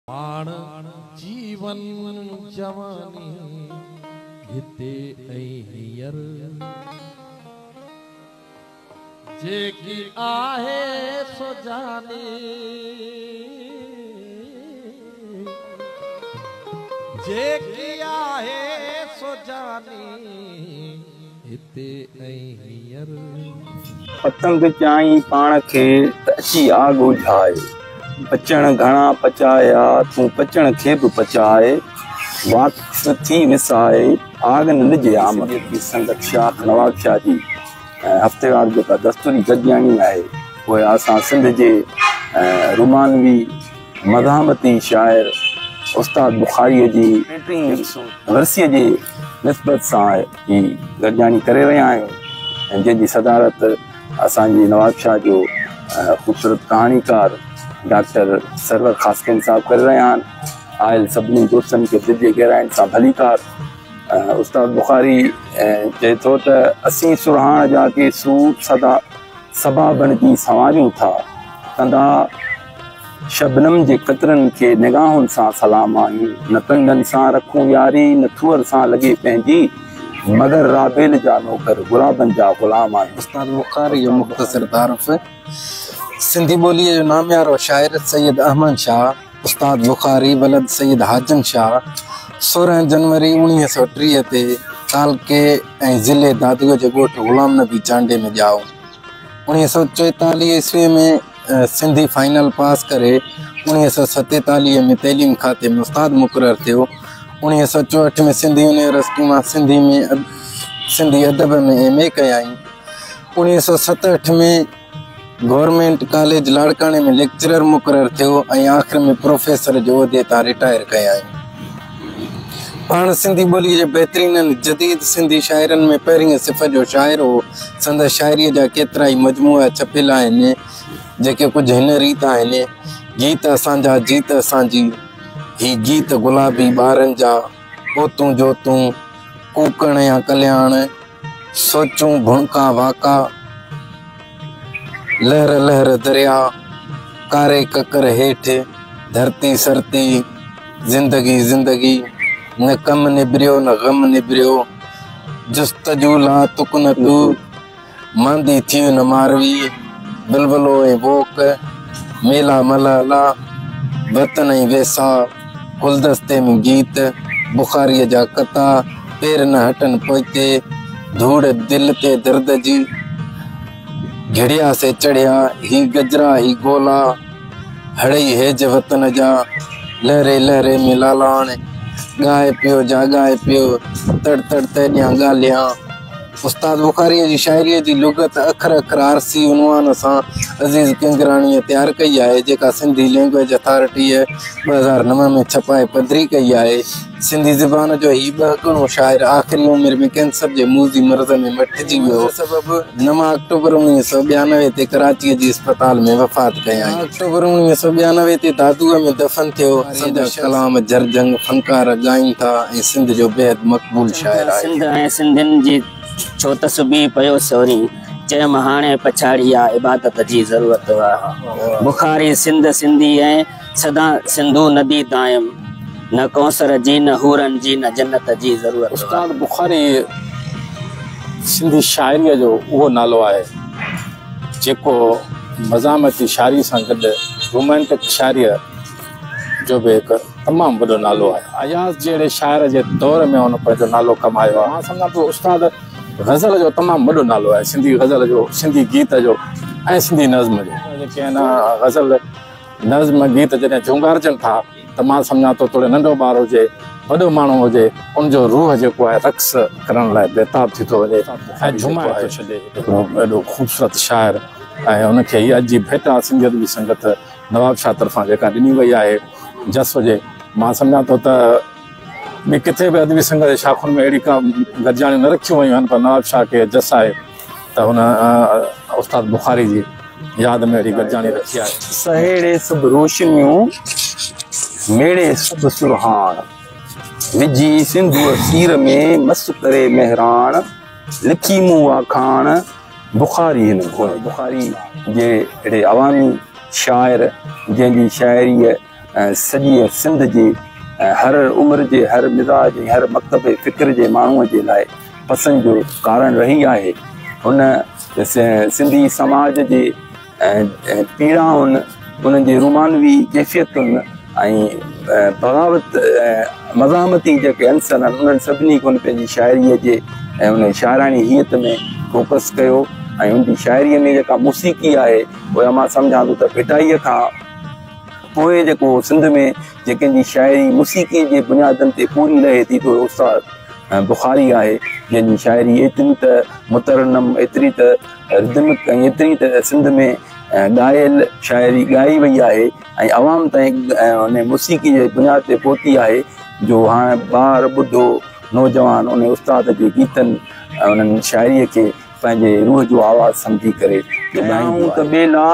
پاڻ جيون جواني هتي ۽ هينئر جيڪي آهي سو جاني جيڪي آهي سو جاني هتي ۽ هينئر. پتنگ چيائين پاڻ کي ته اچي آگ اجهائي. پچڻ گهڻا پچايا، تون پچڻ کي به پچاء، واقف ٿي وساء، آگ نه ڏجي عام کي. سنڌي سنگت شاخ نوابشاهه جي هفتيوار جيڪا دستوري گڏجاڻي آهي، اها اسان سنڌ جي رومانوي مزاحمتي شاعر استاد بخاريء جي ٽين ورسيء جي نسبت سان هي گڏجاڻي ڪري رهيا آهيون ۽ جنهن جي صدارت اسان جي نوابشاهه جو خوبصورت ڪهاڻيڪار ڊاڪٽر سرور خاصخيلي صاحب ڪري رهيا آهن. آيل سڀني دوستن کي دل جي گهراين سان ڀليڪار. استاد بخاري چئي ٿو ته اسين سرهاڻ جا ڪي سور سدا صبا بڻجي سنواريون ٿا، ڪندا شبنم جي قطرن کي نگاهن سان سلام آهيون، نه ڪنڊن سان رکون ياري، نه ٿوهر سان لڳي پنهنجي، مگر رابيل جا نوڪر گلابن جا غلام آهيون. استاد بخاري جو مختصر تعارف، سنڌي ٻوليء جو ناميارو شاعر سيد احمد شاهه، استاد بخاري ولد سيد حاجن شاهه، 16 جنوري 1930 تي تعلقي ۽ ضلعي دادوء جي ڳوٺ غلام نبي چانڊيي ۾ ڄائو. 1944 عيسويء ۾ سنڌي فائنل پاس ڪري 1947 ۾ تعليم کاتي ۾ استاد مقرر ٿيو. 1964 ۾ سنڌ يونيورسٽي مان سنڌي ۾ سنڌي ادب ۾ ايم اي ڪيائين. 1967 ۾ گورنمينٽ ڪاليج لاڙڪاڻي ۾ ليڪچرر مقرر ٿيو ۽ آخر ۾ پروفيسر جي عهدي تان رٽائر ڪيائين. پاڻ سنڌي ٻوليء جي بهترين ۽ جديد سنڌي شاعرن ۾ پهرينء صف جو شاعر هو. سندس شاعريء جا ڪيترائي مجموعا ڇپيل آهن، جيڪي ڪجهه هن ريت آهن، گيت اسان جا جيت اسان جي، هي گيت گلابي ٻارن جا، اوتون جوتون، ڪوڪڻ يا ڪلياڻ، سوچون ڀڻڪا واڪا، لهر لهر دريا، ڪاري ڪڪر هيٺ، ڌرتي سرتي، زندگي زندگي، نه ڪم نبريو نه غم نبريو، جستجو لا تقنطو، ماندي ٿيء نه ماروي، بلبلو ۽ ووڪ، ميلا ملهلا، وطن ۽ ويساهه، گلدستي ۾ گيت، بخاريء جا قطعا، پير نه هٽن پوئتي، ڌوڙ دل تي درد جي، گهڙيا سي چڙهيا، هي گجرا هي گولا، هڙئي هيج وطن جا، لهري لهري ۾ لالاڻ، ڳائي پيو جاڳائي پيو، تڙ تڙ تيڏيان ڳالهيان. استاد بخاريء جي شاعريء جي لغت اکر اکر آرسي عنوان سان عزيز ڪنگراڻيء تيار ڪئي آهي، جيڪا سنڌي لئنگئيج اٿارٽيء 2009 ۾ ڇپائي پڌري ڪئي آهي. سنڌي زبان جو هي ٻهڳڻو شاعر آخري عمر ۾ ڪينسر جي موذي مرض ۾ مٺجي ويو. سبب 9 آڪٽوبر 1992 تي ڪراچيء جي اسپتال ۾ وفات ڪيائين. آڪٽوبر 1992 تي دادوء ۾ دفن ٿيو. سندس ڪلام جهرجهنگ فنڪار ڳائين ٿا ۽ سنڌ جو بيحد مقبول شاعر آهي. سنڌ ۽ سنڌين جي ڇو تسبيح پيو سورين، چيم هاڻي پڇاڙي آ عبادت جي ضرورت آ. بخاري سنڌ سنڌي ۽ سدا سنڌو ندي دائم، نه ڪونسر جي نه حورن جي نه جنت جي ضرورت آ. استاد بخاري سنڌي شاعريء جو اهو نالو آهي، جيڪو مزاحمتي شاعريء سان گڏ رومانٽڪ شاعريء جو به هڪ تمام وڏو نالو آهي. اياز جهڙي شاعر جي دور ۾ هن پنهنجو نالو ڪمايو آهي. مان سمجهان ٿو استاد غزل جو تمام وڏو نالو آهي، سنڌي غزل جو، سنڌي گيت جو ۽ سنڌي نظم جو. جيڪي آهن غزل، نظم، گيت جڏهن جهونگارجن ٿا ته مان سمجهان ٿو توڙي ننڍو ٻار هجي، وڏو ماڻهو هجي، ان جو روح جيڪو آهي رقص ڪرڻ لاء بيتاب ٿي ٿو وڃي ۽ جهومائي ٿو ڇڏي. هڪڙو ايڏو خوبصورت شاعر ۽ ان کي هي اڄ جي ڀيٽا سنڌي ادبي سنگت نوابشاهه طرفان جيڪا ڏني وئي آهي جس هجي. مان سمجهان ٿو ته ٻي ڪٿي به ادبي سنگت جي شاخن ۾ اهڙي ڪا گڏجاڻيون نه رکيون ويون آهن پر نوابشاهه کي جس آهي ته هن استاد بخاري جي ياد ۾ اهڙي گڏجاڻي رکي آهي. سهيڙي سڀ روشنيون، ميڙي سڀ سرهاڻ، وجهي سنڌوء سير ۾، مس ڪري مهراڻ، لکي مون واکاڻ، بخاري هن گهوڙي بخاري جي اهڙي عوامي شاعر جنهن جي شاعريء سڄيء سنڌ جي هر عمر جي، هر مزاج ۽ هر مڪتب فڪر جي ماڻهوء جي لاء پسند جو ڪارڻ رهي آهي. هن سنڌي سماج جي پيڙائن، انهن جي رومانوي ڪيفيتن ۽ بغاوت ۽ مزاحمتي جيڪي عنصر آهن، انهن سڀني کي هن پنهنجي شاعريء جي ۽ ان شاعراڻي هيئت ۾ فوڪس ڪيو ۽ هن جي شاعريء ۾ جيڪا موسيقي آهي، اها مان سمجهان ٿو ته ڀٽائيء کان پوء جيڪو سنڌ ۾ جيڪن جي شاعري موسيقيء جي بنيادن تي پوري لهي ٿي ته اهو استاد بخاري آهي، جنهن جي شاعري ايتري ته مترنم، ايتري ته ردمڪ ۽ ايتري ته سنڌ ۾ ڳايل شاعري ڳائي وئي آهي ۽ عوام تائين ان موسيقي جي بنياد تي پهتي آهي جو هاڻ ٻار، ٻڍو، نوجوان ان استاد جي گيتن ۽ انهن شاعريء کي پنهنجي روح جو آواز سمجهي ڪري ڳائيندو آهي. ته ٻيلا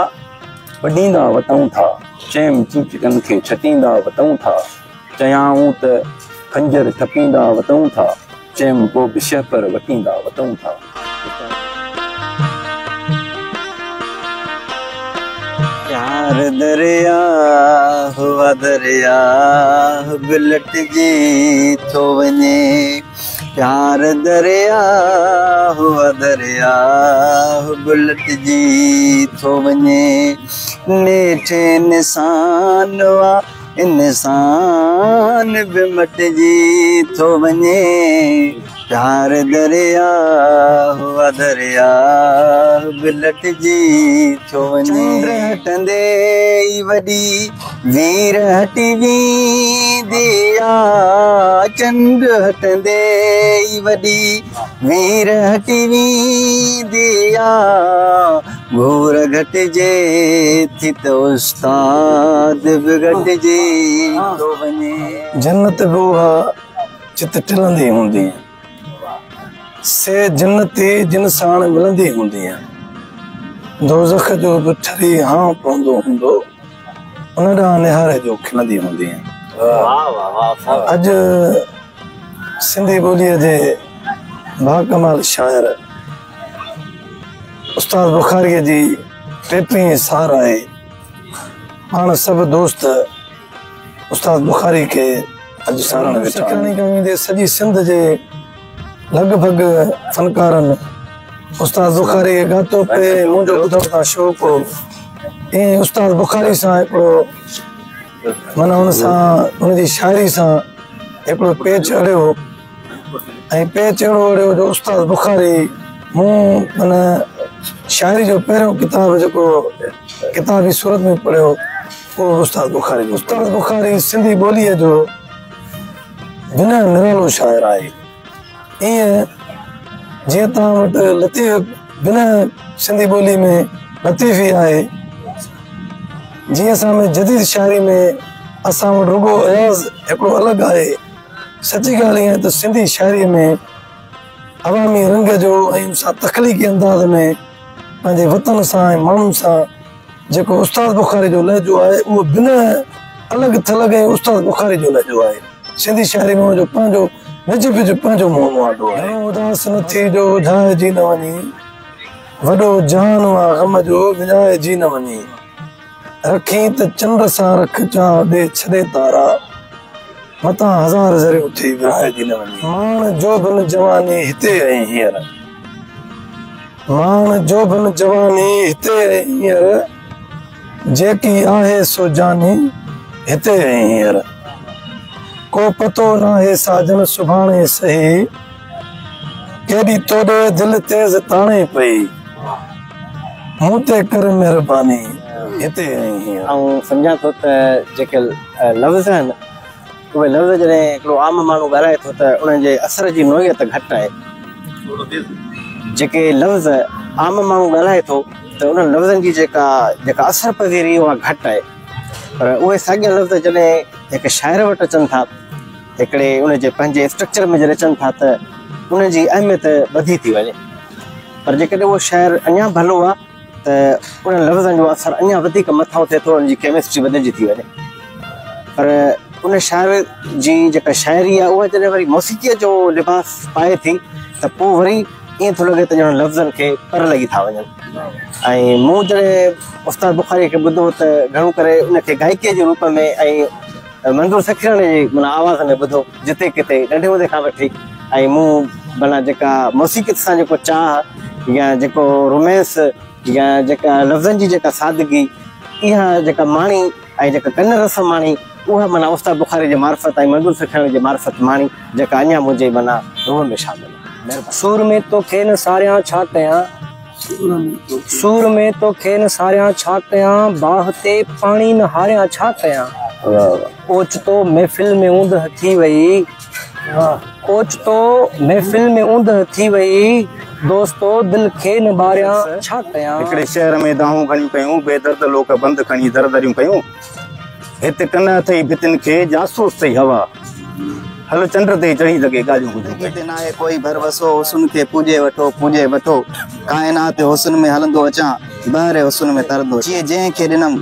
وڍيندا وتئون ٿا، چيم چيچڪن کي ڇٽيندا وتئون ٿا، چيائون ته خنجر ٺپيندا وتئون ٿا، چيم پوء به شهپر وٽيندا وتئون ٿا. پيار درياهه آ درياهه به لٽجي ٿو وڃي. پيار درياهه آ درياهه به لٽجي ٿو وڃي. نيٺ انسان آ انسان به مٽجي ٿو وڃي. پيار درياهه آ درياهه به لٽجي ٿو وڃي. چنڊ هٽندي ئي وڏي وير هٽي ويندي آ. چنڊ هٽندي ئي وڏي وير هٽي ويندي آ. گهور گهٽجي ٿي ته استاد به گهٽجي ٿو وڃي. جنت به اها جت ٽلندي هوندينء، سي جنتي جن ساڻ ملندي هوندينء. دوزخ جو به ٺري هانء پوندو هوندو، ان ڏانهن نهاري جو کلندي هوندينء. اڄ سنڌي ٻوليء جي باڪمال شاعر استاد بخاريء جي ٽيٽيهين سار آهي. پاڻ سڀ دوست استاد بخاري کي اڄ سارڻ ويٺا آهيون. کان ويندي سڄي سنڌ جي لڳ ڀڳ فنڪارن استاد بخاري کي ڳاتو پئي ۽ منهنجو ٻڌڻ تان شوق هو. ائين استاد بخاري سان هڪڙو معنيٰ ان سان ان جي شاعري سان هڪڙو پيچ اڙيو ۽ پيچ اهڙو اڙيو جو استاد بخاري مون معنيٰ شاعري جو پهريون ڪتاب جيڪو ڪتابي صورت ۾ پڙهيو اهو استاد بخاري جو. استاد بخاري سنڌي ٻوليء جو بنهه نرالو شاعر آهي. ائين جيئن توهان وٽ لطيف بنهه سنڌي ٻولي ۾ لطيف ئي آهي، جيئن اسان ۾ جديد شاعري ۾ اسان وٽ رڳو اياز هڪڙو الڳ آهي. سچي ڳالهه ائين آهي ته سنڌي شاعريء ۾ عوامي رنگ جو ۽ ان سان تخليقي انداز ۾ پنهنجي وطن سان ۽ ماڻهن سان جيڪو استاد بخاري جو لهجو آهي اهو بنهه الڳ ٿلڳ ۽ استاد بخاري جو لهجو آهي. سنڌي شاعري ۾ ان جو پنهنجو نج بج پنهنجو منهن مهانڊو آهي. گهڻو اداس نه ٿي جو اجهائجي نه وڃين، وڏو جهان آ غم جو وڃائجي نه وڃين. رکين ته چنڊ سان رک چاهه ڏي ڇڏي تارا، متان هزار ذريون ٿي ورهائجي نه وڃين. ماڻ جوڀن جواني هتي ۽ هينئر. ماڻ جوڀن جواني هتي ۽ هينئر، جيڪي آهي سو جاني هتي ۽ هينئر. ڪو پتو ناهي ساجن سڀاڻي سهي، ڪيڏي توڏي دل تيز تاڻي پئي، مون تي ڪر مهرباني هتي ۽ هينئر. آئون سمجهان ٿو ته جيڪي لفظ آهن اهي لفظ جڏهن هڪڙو عام ماڻهو ڳالهائي ٿو ته انهن جي اثر جي نوعيت گهٽ آهي. جيڪي لفظ عام ماڻهو ڳالهائي ٿو ته انهن لفظن جي جيڪا جيڪا اثر پذيري اها گهٽ آهي پر اهي ساڳيا لفظ جڏهن هڪ شاعر وٽ اچن ٿا هڪڙي ان جي پنهنجي اسٽرڪچر ۾ جڏهن اچن ٿا ته انهن جي اهميت وڌي ٿي وڃي پر جيڪڏهن اهو شاعر اڃا ڀلو آهي ته انهن لفظن جو اثر اڃا وڌيڪ مٿان ٿئي ٿو ان جي ڪيمسٽري بدلجي ٿي وڃي پر ان شاعر جي جيڪا شاعري آهي اها جڏهن وري موسيقيء جو لباس پائي ٿي ته پوء وري ائين ٿو لڳي ته ڄڻ لفظن کي پر لڳي ٿا وڃن. ۽ مون جڏهن استاد بخاريء کي ٻڌو ته گهڻو ڪري ان کي گائڪيء جي روپ ۾ ۽ منظور سکيراڻي جي معنيٰ آواز ۾ ٻڌو جتي ڪٿي ننڍي هوندي کان وٺي ۽ مون معنيٰ جيڪا موسيقيت سان جيڪو چاهه يا جيڪو رومانس يا جيڪا لفظن جي جيڪا سادگي اها جيڪا ماڻي ۽ جيڪا ڪن رس ماڻي اها معنيٰ استاد بخاري جي معرفت ۽ منظور سکيراڻي جي معرفت ماڻي جيڪا اڃا منهنجي معنيٰ روح ۾ شامل آهي. مهرباني. سور ۾ توکي نه ساريان ڇا ڪيان. سور ۾ توکي نه ساريان ڇا ڪيان باهه تي پاڻي نه هاريان ڇا ڪيان اوچتو محفل ۾ اوندهه ٿي وئي اوچتو محفل ۾ اوندهه ٿي وئي دوستو دل کي نه ٻاريان ڇا ڪيان. هڪڙي شهر ۾ دانهون گهڻيون ڪيون بي درد لوڪ بند کڻي در دريون ڪيون. هت ڪن اٿئي ڀتين کي، جاسوس ٿئي هوا. هل چنڊ تي چڙهي لڳي ڳالهيون ڳجهيون زندگي تي ناهي ڪوئي ڀروسو، حسن کي پوڄي وٺو، پوڄي وٺو. ڪائنات حسن ۾ هلندو اچان، بحر حسن ۾ ترندو اچان. جيء جنهن کي ڏنم،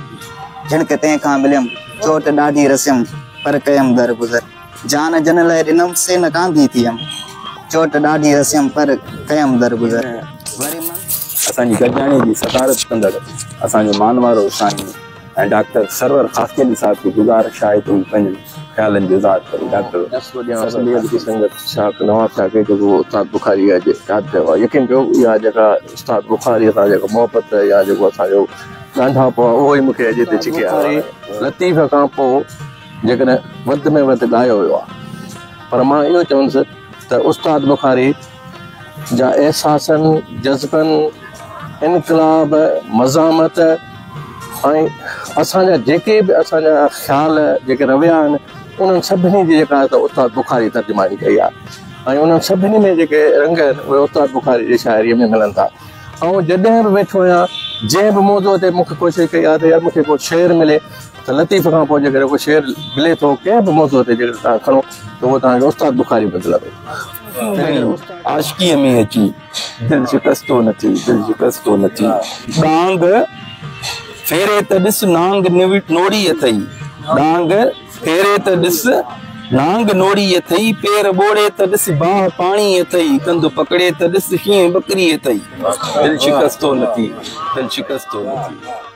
جهڻڪ تنهن کان مليم. چوٽ ڏاڍي رسيم، پر ڪيم درگذر. جان جن لئه ڏنم، سي نه ڪانڌي ٿيم. چوٽ ڏاڍي رسيم، پر ڪيم درگذر. وري من. اسان جي گڏجاڻي جي صدارت ڪندڙ اسان جو مانوارو سائين ۽ ڊاڪٽر سرور خاصخيلي صاحب کي گذارش آهي ته هو پنهنجن خيالن جو اظهار ڪري. ڊاڪٽر سرور خاصخيلي. سنگت شاخ نواب شاهه کي جيڪو استاد بخاري اڄ ياد ڪيو آهي يقين ڪيو اها جيڪا استاد بخاري سان جيڪو محبت يا جيڪو اسان جو ڳانڍاپو آهي اهو ئي مون کي اڄ هتي ڇڪي آيو آهي. لطيف کان پوء جيڪڏهن وڌ ۾ وڌ ڳايو ويو آهي پر مان اهو چوندس ته استاد بخاري جا احساسن، جذبن، انقلاب، مزاحمت ۽ اسان جا جيڪي به اسان جا خيال جيڪي رويا آهن انهن سڀني جي جيڪا ته استاد بخاري ترجماني ڪئي آهي ۽ انهن سڀني ۾ جيڪي رنگ آهن اهي استاد بخاري جي شاعريء ۾ ملن ٿا. آئون جڏهن به ويٺو آهيان جنهن به موضوع تي مون کي ڪوشش ڪئي آهي ته يار مون کي ڪو شعر ملي ته لطيف کان پوء جيڪڏهن ڪو شعر ملي ٿو ڪنهن به موضوع تي جيڪڏهن توهان کڻو ته اهو توهان کي استاد بخاري ۾ ملندو. عاشقيء ۾ اچي دل شڪستو نه ٿي، دل شڪستو نه ٿي. ڏانگ ڦيري ته ڏس نانگ نوڙي اٿئي، ڏانگ ڦيري ته ڏس نانگ نوڙي اٿئي، پير ٻوڙي ته ڏس باهه پاڻي اٿئي، ڪنڌ پڪڙي ته ڏس شينهن ٻڪري اٿئي، دل شڪستو نه ٿي، دل شڪستو نه ٿي.